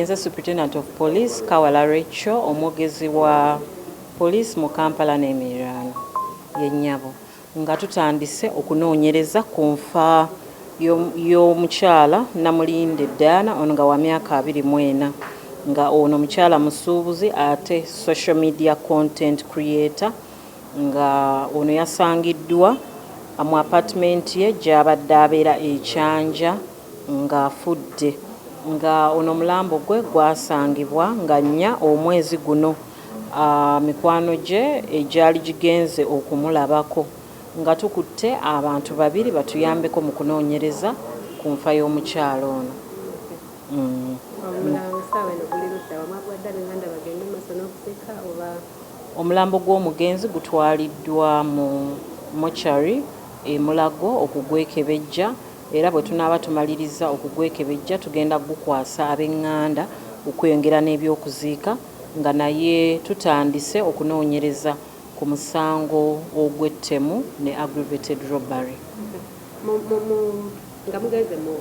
Nze Superintendent of Police Kawala Rachel, omwogezi wa police mu Kampala n'emiriraano. Yennyabo nga tutandise okunoonyereza ku nfa y'omukyala Namulinde Diana, ono nga wa myaka 24, nga ono mukyala musuubuzi ate social media content creator, nga ono yasangiddwa mu apartment ye gy'abadde abeera e Kyanja ng'afudde, nga ono omulambo gwe gwasangibwa nga 4 omwezi guno, mikwano gye egyali gigenze okumulabako, nga tukutte abantu babiri batuyambeko mu kunoonyereza ku nfa y'omukyala ono. Omulambo essaawa eno guli ludda wa? Mwagwadde ab'enganda bagende maaso n'okusika oba? Omulambo gw'omugenzi gutwaliddwa mu mortuary e Mulago okugwekebejja, era bwe tunaaba tumaliriza okugwekebejja tugenda kugukwasa ab'eŋŋanda okweyongera n'ebyokuziika, nga naye tutandise okunoonyereza ku musango ogw'ettemu ne aggravated robbery. Nga mugenze mu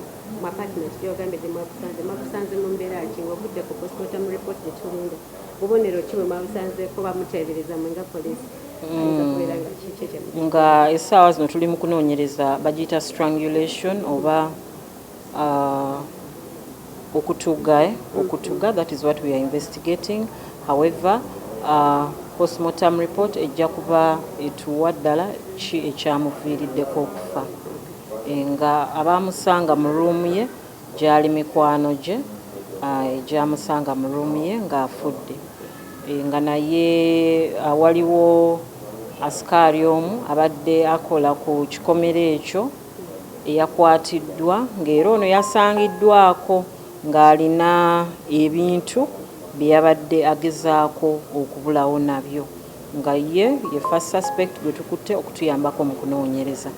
apartment gyogambye gye mwabusanze, mwabusanze mu mbeera ki? Ng'ovudde ku postmortem report gye tulinda, bubonero ki bwe mwabusanzeeko bamuteebereza mwe nga poliisi ayinza kubeera nga kiki ekyo? Nga essaawa zino tuli mu kunoonyereza, bagiyita strangulation oba okutuga, eh? Okutuga, that is what we are investigating. However, postmortem report ejja kuba etuwa ddala ki ekyamuviiriddeko okufa. Nga abamusanga mu room ye gyali mikwano gye egyamusanga mu room ye ng'afudde. Nga naye waliwo asikaali omu abadde akola ku kikomero ekyo eyakwatiddwa, ng'era ono yasangiddwako ng'alina ebintu bye yabadde agezaako okubulawo nabyo, nga ye ye first suspect gwe tukutte okutuyambako mu kunoonyereza.